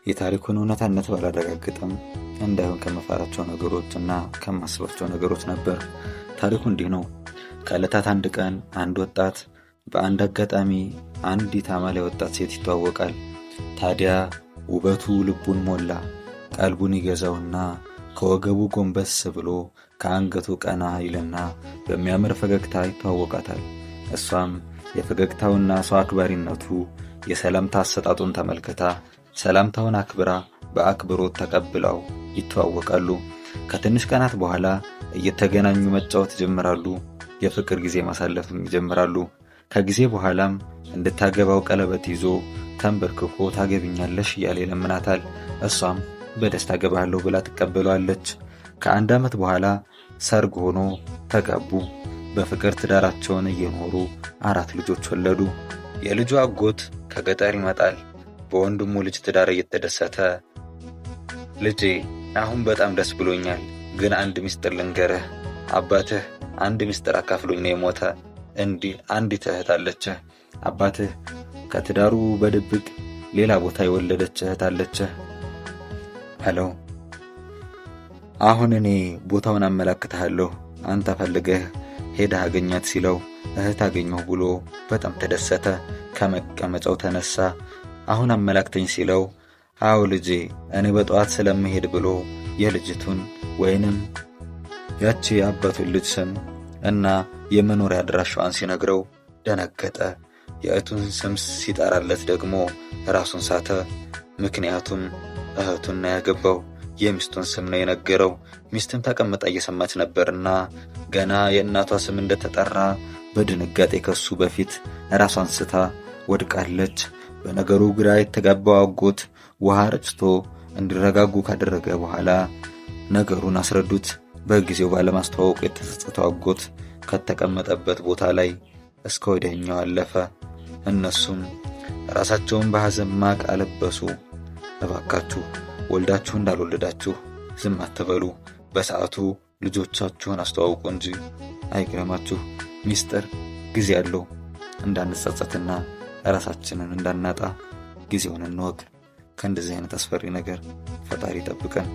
የታሪኩን እውነታነት ባላረጋግጥም እንዳይሆን ከመፈራቸው ነገሮች እና ከማስባቸው ነገሮች ነበር። ታሪኩ እንዲህ ነው። ከዕለታት አንድ ቀን አንድ ወጣት በአንድ አጋጣሚ አንዲት አማላይ ወጣት ሴት ይተዋወቃል። ታዲያ ውበቱ ልቡን ሞላ፣ ቀልቡን ይገዛውና ከወገቡ ጎንበስ ብሎ ከአንገቱ ቀና ይልና በሚያምር ፈገግታ ይተዋወቃታል። እሷም የፈገግታውና ሰው አክባሪነቱ የሰላምታ አሰጣጡን ተመልክታ ሰላምታውን አክብራ በአክብሮት ተቀብለው ይተዋወቃሉ። ከትንሽ ቀናት በኋላ እየተገናኙ መጫወት ይጀምራሉ። የፍቅር ጊዜ ማሳለፍም ይጀምራሉ። ከጊዜ በኋላም እንድታገባው ቀለበት ይዞ ተንበርክኮ ታገቢኛለሽ እያለ ይለምናታል። እሷም በደስታ አገባለሁ ብላ ትቀበለዋለች። ከአንድ ዓመት በኋላ ሰርግ ሆኖ ተጋቡ። በፍቅር ትዳራቸውን እየኖሩ 4 ልጆች ወለዱ። የልጁ አጎት ከገጠር ይመጣል። በወንድሙ ልጅ ትዳር እየተደሰተ ልጄ አሁን በጣም ደስ ብሎኛል፣ ግን አንድ ሚስጥር ልንገርህ። አባትህ አንድ ሚስጥር አካፍሎኝ ነው የሞተ። እንዲህ አንዲት እህት አለችህ። አባትህ ከትዳሩ በድብቅ ሌላ ቦታ የወለደች እህት አለችህ አለው። አሁን እኔ ቦታውን አመላክትሃለሁ፣ አንተ ፈልገህ ሄደህ አገኛት ሲለው እህት አገኘሁ ብሎ በጣም ተደሰተ። ከመቀመጫው ተነሳ። አሁን አመላክተኝ ሲለው አዎ ልጄ እኔ በጠዋት ስለምሄድ ብሎ የልጅቱን ወይንም ያቺ የአባቱን ልጅ ስም እና የመኖሪያ አድራሻዋን ሲነግረው ደነገጠ። የእህቱን ስም ሲጠራለት ደግሞ ራሱን ሳተ። ምክንያቱም እህቱን ነው ያገባው፣ የሚስቱን ስም ነው የነገረው። ሚስትም ተቀምጣ እየሰማች ነበርና ገና የእናቷ ስም እንደተጠራ በድንጋጤ ከሱ በፊት ራሷን ስታ ወድቃለች። በነገሩ ግራ የተጋባው አጎት ውሃ ረጭቶ እንዲረጋጉ ካደረገ በኋላ ነገሩን አስረዱት። በጊዜው ባለማስተዋወቁ የተጸጸተው አጎት ከተቀመጠበት ቦታ ላይ እስከ ወዲያኛው አለፈ። እነሱም ራሳቸውን በሐዘን ማቅ አለበሱ። እባካችሁ ወልዳችሁ እንዳልወለዳችሁ ዝም አትበሉ፣ በሰዓቱ ልጆቻችሁን አስተዋውቁ እንጂ። አይግረማችሁ፣ ሚስጥር ጊዜ አለው። እንዳንጸጸትና ራሳችንን እንዳናጣ ጊዜውን እንወቅ። ከእንደዚህ አይነት አስፈሪ ነገር ፈጣሪ ይጠብቀን።